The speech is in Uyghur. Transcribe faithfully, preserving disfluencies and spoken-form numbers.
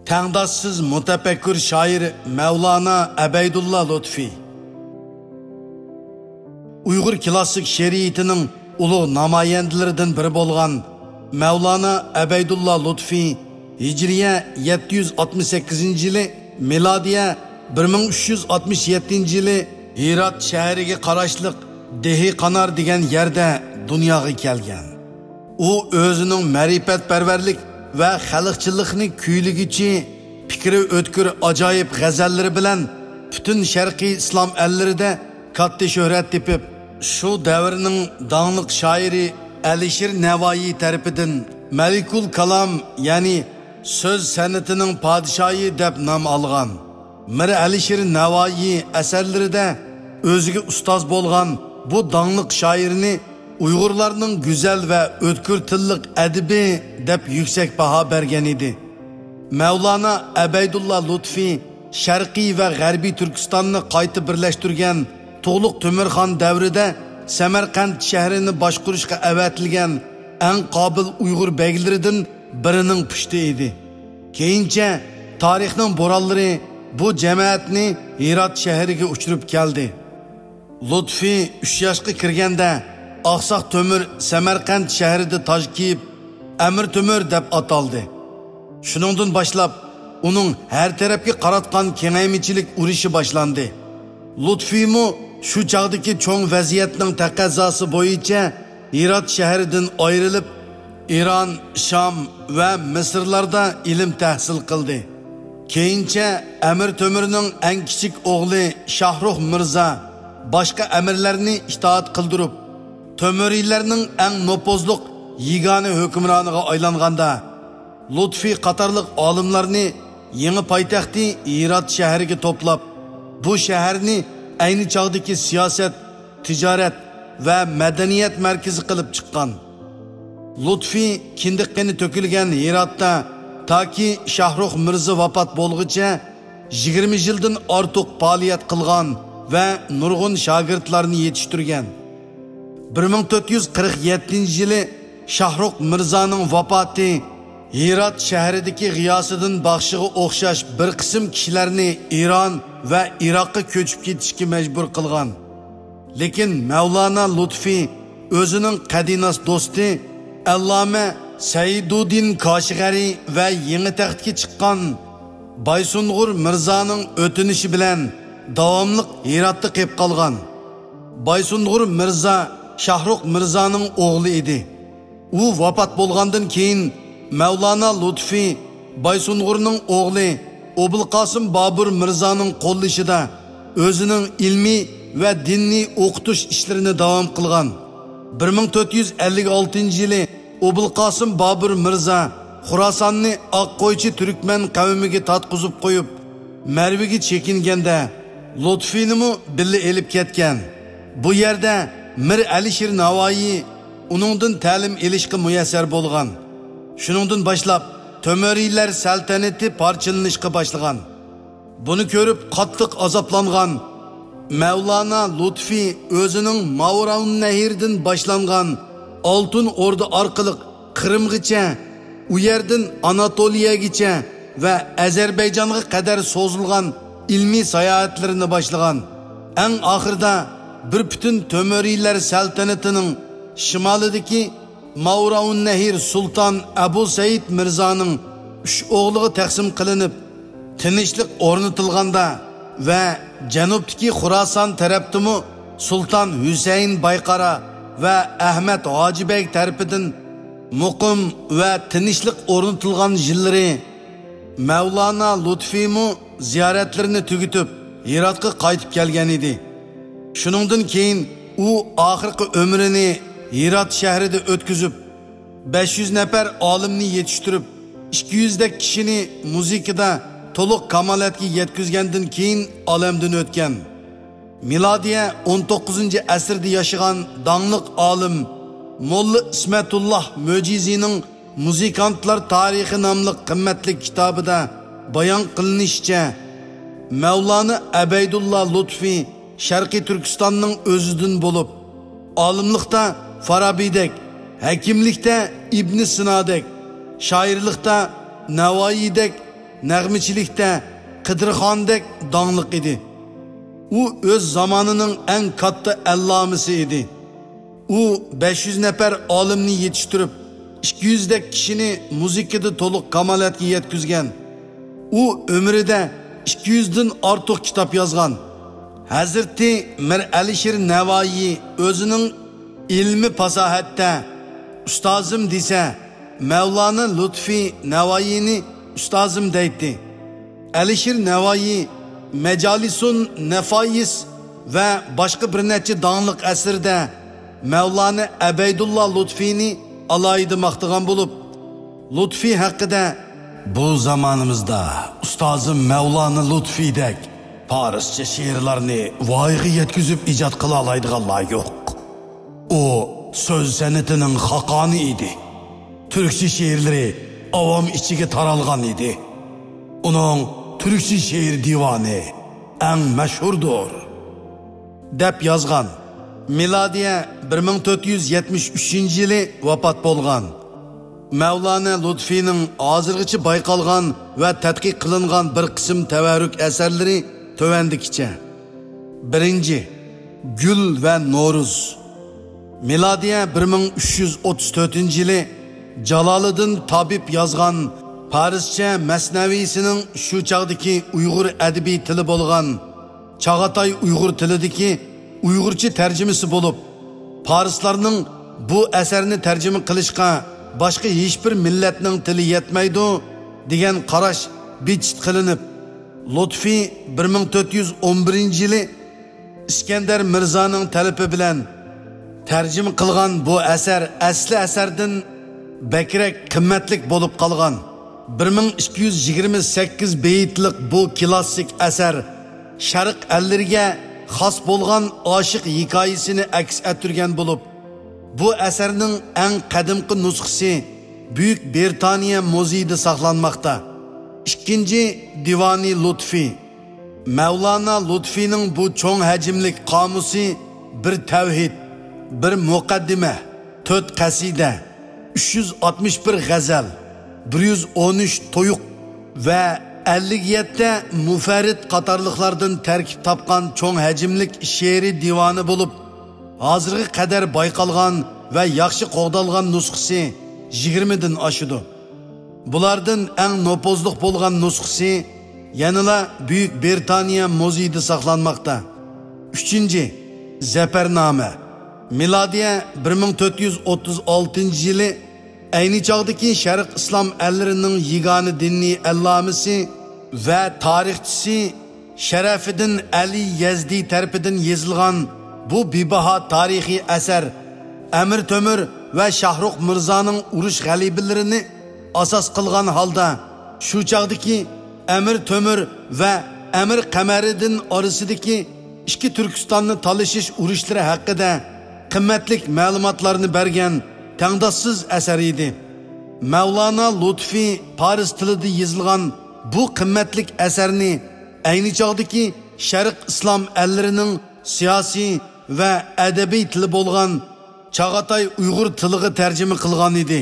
تەڭداشسىز مۇتەپەككۇر شائىر مەۋلانا ئەبەيدۇللا لۇتفى. ئۇيغۇر كلاسسىك شېئىرىيىتىنىڭ ئۇلۇغ نامايەندىلىرىدىن بىرى بولغان مەۋلانا ئەبەيدۇللا لۇتفى ھىجرىيە يەتتە يۈز ئاتمىش سەككىزىنچى يىلى، مىلادىيە بىر مىڭ ئۈچ يۈز ئاتمىش يەتتىنچى يىلى ھىرات شەھىرىگە قاراشلىق دېھى قانار دېگەن يەردە دۇنياغا كەلگەن. ئۇ ئۆزىنىڭ مەرىپەتپەرۋەرلىك ۋە خەلقچىللىقنى كۈيلىگۈچى، پىكرى ئۆتكۈر ئاجايىپ غەزەللىرى بىلەن پۈتۈن شەرقىي ئىسلام ئەللىرىدە كاتتا شۆھرەت تېپىپ، شۇ دەۋرنىڭ داڭلىق شائىرى ئەلىشىر نەۋائىي تەرىپىدىن مەلىكۇل كالام، يەنى سۆز سەنئىتىنىڭ پادىشاھى دەپ نام ئالغان. مىر ئەلىشىر نەۋائىي ئەسەرلىرىدە ئۆزىگە ئۇستاز بولغان بۇ داڭلىق شائىرنى ئۇيغۇرلارنىڭ گۈزەل ۋە ئۆتكۈر تىللىق ئەدىبى دەپ يۈكسەك باھا بەرگەن ئىدى. مەۋلانا ئەبەيدۇللا لۇتفى شەرقىي ۋە غەربىي تۈركىستاننى قايتا بىرلەشتۈرگەن تۇغلۇق تۆمۈرخان دەۋرىدە سەمەرقەنت شەھىرىنى باشقۇرۇشقا ئەۋەتىلگەن ئەڭ قابىل ئۇيغۇر بەگلىرىدىن بىرىنىڭ پۇشتى ئىدى. كېيىنچە تارىخنىڭ بورانلىرى بۇ جەمەتنى ھىرات شەھىرىگە ئۇچۇرۇپ كەلدى. لۇتفى ئۈچ ياشقا كىرگەندە، ئاقساق تۆمۈر سەمەرقەنت شەھىرىدە تاج كىيىپ، ئەمىر تۆمۈر دەپ ئاتالدى. شۇنىڭدىن باشلاپ، ئۇنىڭ ھەر تەرەپكە قاراتقان كېڭەيمىچىلىك ئۇرۇشى باشلاندى. لۇتفىمۇ شۇ چاغدىكى چوڭ ۋەزىيەتنىڭ تەقەززاسى بويىچە ھىرات شەھىرىدىن ئايرىلىپ، ئىران، شام ۋە مىسىرلاردا ئىلىم تەھسىل قىلدى. كېيىنچە ئەمىر تۆمۈرنىڭ ئەڭ كىچىك ئوغلى شاھرۇخ مىرزا باشقا ئەمىرلەرنى ئىتائەت قىلدۇرۇپ، تۆمۈرىيلەرنىڭ ئەڭ نوپۇزلۇق يېگانە ھۆكۈمرانىغا ئايلانغاندا، لۇتفى قاتارلىق ئالىملارنى يېڭى پايتەختى ھىرات شەھىرىگە توپلاپ، بۇ شەھەرنى ئەينى چاغدىكى سىياسەت، تىجارەت ۋە مەدەنىيەت مەركىزى قىلىپ چىققان. لۇتفى كىندىك قېنى تۆكۈلگەن ھىراتتا تاكى شاھرۇخ مىرزا ۋاپات بولغۇچە يىگىرمە يىلدىن ئارتۇق پائالىيەت قىلغان ۋە نۇرغۇن شاگىرتلارنى يېتىشتۈرگەن. بىر مىڭ تۆت يۈز قىرىق يەتتىنچى يىلى شاھرۇخ مىرزانىڭ ۋاپاتى ھىرات شەھىرىدىكى غىياسىدىن باخشىغا ئوخشاش بىر قىسىم كىشىلەرنى ئىران ۋە ئىراققا كۆچۈپ كېتىشكە مەجبۇر قىلغان. لېكىن مەۋلانا لۇتفى ئۆزىنىڭ قەدىناس دوستى ئەللامە سەئىدۇددىن كاشغەرى ۋە يېڭى تەختكە چىققان بايسۇنغۇر مىرزانىڭ ئۆتۈنۈشى بىلەن داۋاملىق ھىراتتا قېلىپ قالغان. بايسۇنغۇر مىرزا شاھرۇخ مىرزانىڭ ئوغلى ئىدى. ئۇ ۋاپات بولغاندىن كېيىن، مەۋلانا لۇتفى بايسۇنغۇرنىڭ ئوغلى ئوبۇلقاسىم بابۇر مىرزانىڭ قوللىشىدا ئۆزىنىڭ ئىلمىي ۋە دىنىي ئوقۇتۇش ئىشلىرىنى داۋام قىلغان. بىر مىڭ تۆت يۈز ئەللىك ئالتىنچى يىلى ئوبۇلقاسىم بابۇر مىرزا خۇراساننى ئاق قويچى تۈركمەن قەۋمىگە تارتقۇزۇپ قويۇپ، مەرۋىگە چېكىنگەندە، لۇتفىنىمۇ بىللە ئېلىپ كەتكەن. بۇ يەردە مىر ئەلىشىر ناۋايى ئۇنىڭدىن تەلىم ئېلىشقا مۇيەسسەر بولغان. شۇنىڭدىن باشلاپ، تۆمۈرىيلەر سەلتەنىتى پارچىلىنىشقا باشلىغان. بۇنى كۆرۈپ قاتتىق ئازابلانغان مەۋلانا لۇتفى ئۆزىنىڭ ماۋراۋۇننەھردىن باشلانغان ئالتۇن ئوردا ئارقىلىق قىرىمغىچە، ئۇ يەردىن ئاناتولىيەگىچە ۋە ئەزەربەيجانغا قەدەر سوزۇلغان ئىلمىي ساياھەتلىرىنى باشلىغان. ئەڭ ئاخىرىدا بىر پۈتۈن تۆمۈرىيلەر سەلتەنىتىنىڭ شىمالىدىكى ماۋراۋۇننەھر سۇلتان ئەبۇ سەئىد مىرزانىڭ ئۈچ ئوغلىغا تەقسىم قىلىنىپ، تىنچلىق ئورنىتىلغاندا ۋە جەنۇبتىكى خۇراسان تەرەپتىمۇ سۇلتان ھۈسەيىن بايقارا ۋە ئەھمەد ھاجىبەگ تەرىپىدىن مۇقىم ۋە تىنچلىق ئورنىتىلغان يىللىرى، مەۋلانا لۇتفىمۇ زىيارەتلىرىنى تۈگىتىپ، ھىراتقا قايتىپ كەلگەن ئىدى. شۇنىڭدىن كېيىن ئۇ ئاخىرقى ئۆمرىنى ھىرات شەھىرىدە ئۆتكۈزۈپ، بەش يۈز نەپەر ئالىمنى يېتىشتۈرۈپ، ئىككى يۈزدەك كىشىنى مۇزىكىدا تولۇق كامالەتكە يەتكۈزگەندىن كېيىن ئالەمدىن ئۆتكەن. مىلادىيە ئون توققۇزىنچى ئەسىردە ياشىغان داڭلىق ئالىم موللا ئىسمەتۇللاھ مۆجىزىنىڭ مۇزىكانتلار تارىخى ناملىق قىممەتلىك كىتابىدا بايان قىلىنىشىچە، مەۋلانا ئەبەيدۇللا لۇتفى شەرقىي تۈركىستاننىڭ ئۆزىدىن بولۇپ، ئالىملىقتا فارابىدەك، ھەكىملىكتە ئىبنى سىنادەك، شائىرلىقتا نەۋائىدەك نەغمىچىلىكتە قىدىرخاندەك داڭلىق ئىدى. ئۇ ئۆز زامانىنىڭ ئەڭ كاتتا ئەللامىسى ئىدى. ئۇ بەش يۈز نەپەر ئالىمنى يېتىشتۈرۈپ، ئىككى يۈزدەك كىشىنى مۇزىكىدا تولۇق كامالەتكە يەتكۈزگەن. ئۇ ئۆمرىدە ئىككى يۈزدىن ئارتۇق كىتاب يازغان. ھەزرىتى مىر ئەلىشىر نەۋايى ئۆزىنىڭ ئىلمىي پاساھەتتە ئۇستازىم دېسە، مەۋلانا لۇتفى نەۋايىنى ئۇستازىم دەيتتى. ئەلىشىر نەۋايى مەجالىسۇن نەفايىس ۋە باشقا بىر نەچچە داڭلىق ئەسىرىدە مەۋلانا ئەبەيدۇللا لۇتفىنى ئالاھىدە ماختىغان بولۇپ، لۇتفى ھەققىدە، بۇ زامانىمىزدا ئۇستازىم مەۋلانا لۇتفىدەك پارسچە شېئىرلارنى ۋايىغا يەتكۈزۈپ ئىجاد قىلالايدىغانلار يوق. ئۇ سۆز سەنئىتىنىڭ خاقانى ئىدى. تۈركچە شېئىرلىرى ئاۋام ئىچىگە تارالغان ئىدى. ئۇنىڭ تۈركچە شېئىر دىۋانى ئەڭ مەشھۇردۇر، دەپ يازغان. مىلادىيە بىر مىڭ تۆت يۈز يەتمىش ئۈچىنچى يىلى ۋاپات بولغان. مەۋلانا لۇتفىنىڭ ھازىرغىچە بايقالغان ۋە تەتقىق قىلىنغان بىر قىسىم تەۋەررۈك ئەسەرلىرى تۆۋەندىكىچە. بىرىنچى، گۈل ۋە نورۇز. مىلادىيە بىر مىڭ ئۈچ يۈز ئوتتۇز تۆتىنچى يىلى جالالىدىن تابىب يازغان پارسچە مەسنەۋىسىنىڭ شۇ چاغدىكى ئۇيغۇر ئەدەبىي تىلى بولغان چاغاتاي ئۇيغۇر تىلىدىكى ئۇيغۇرچە تەرجىمىسى بولۇپ، پارسلارنىڭ بۇ ئەسەرنى تەرجىمە قىلىشقا باشقا ھېچبىر مىللەتنىڭ تىلى يەتمەيدۇ، دېگەن قاراش بىچىت قىلىنىپ، لۇتفى بىر مىڭ تۆت يۈز ئون بىرىنچى يىلى ئىسكەندەر مىرزانىڭ تەلىپى بىلەن تەرجىمە قىلغان بۇ ئەسەر ئەسلى ئەسەردىن بەكرەك قىممەتلىك بولۇپ قالغان. بىر مىڭ ئىككى يۈز يىگىرمە سەككىز بېيىتلىق بۇ كلاسسىك ئەسەر شەرق ئەللىرىگە خاس بولغان ئاشىق ھېكايىسىنى ئەكس ئەتتۈرگەن بولۇپ، بۇ ئەسەرنىڭ ئەڭ قەدىمكى نۇسخىسى بۈيۈك بىرىتانىيە مۇزېيىدا ساقلانماقتا. ئىككىنچى، دىۋانى لۇتفى. مەۋلانا لۇتفىنىڭ بۇ چوڭ ھەجىملىك قامۇسى بىر تەۋھىد، بىر مۇقەددىمە، تۆت قەسىدە، ئۈچ يۈز ئاتمىش بىر غەزەل، بىر يۈز ئون ئۈچ تۇيۇق ۋە ئەللىك يەتتە مۇنفەرىد قاتارلىقلاردىن تەركىب تاپقان چوڭ ھەجىملىك شېئىرىي دىۋانى بولۇپ، ھازىرغا قەدەر بايقالغان ۋە ياخشى قوغدالغان نۇسخىسى يىگىرمىدىن ئاشىدۇ. بۇلاردىن ئەڭ نوپۇزلۇق بولغان نۇسخىسى يەنىلا بۈيۈك بىرىتانىيە مۇزېيىدا ساقلانماقتا. ئۈچىنچى، زەپەرنامە. مىلادىيە بىر مىڭ تۆت يۈز ئوتتۇز ئالتىنچى يىلى ئەينى چاغدىكى شەرق ئىسلام ئەللىرىنىڭ يېگانە دىنىي ئەللامىسى ۋە تارىخچىسى شەرەفىدىن ئەلى يەزدى تەرىپىدىن يېزىلغان بۇ بىباھا تارىخىي ئەسەر ئەمىر تۆمۈر ۋە شاھرۇخ مىرزانىڭ ئۇرۇش غەلىبىلىرىنى ئاساس قىلغان ھالدا، شۇ چاغدىكى ئەمىر تۆمۈر ۋە ئەمىر قەمەرىدىن ئارىسىدىكى ئىككى تۈركىستاننى تالىشىش ئۇرۇشلىرى ھەققىدە قىممەتلىك مەلۇماتلارنى بەرگەن تەڭداشسىز ئەسەر ئىدى. مەۋلانا لۇتفى پارس تىلىدا يېزىلغان بۇ قىممەتلىك ئەسەرنى ئەينى چاغدىكى شەرق ئىسلام ئەللىرىنىڭ سىياسىي ۋە ئەدەبىي تىلى بولغان چاغاتاي ئۇيغۇر تىلىغا تەرجىمە قىلغان ئىدى.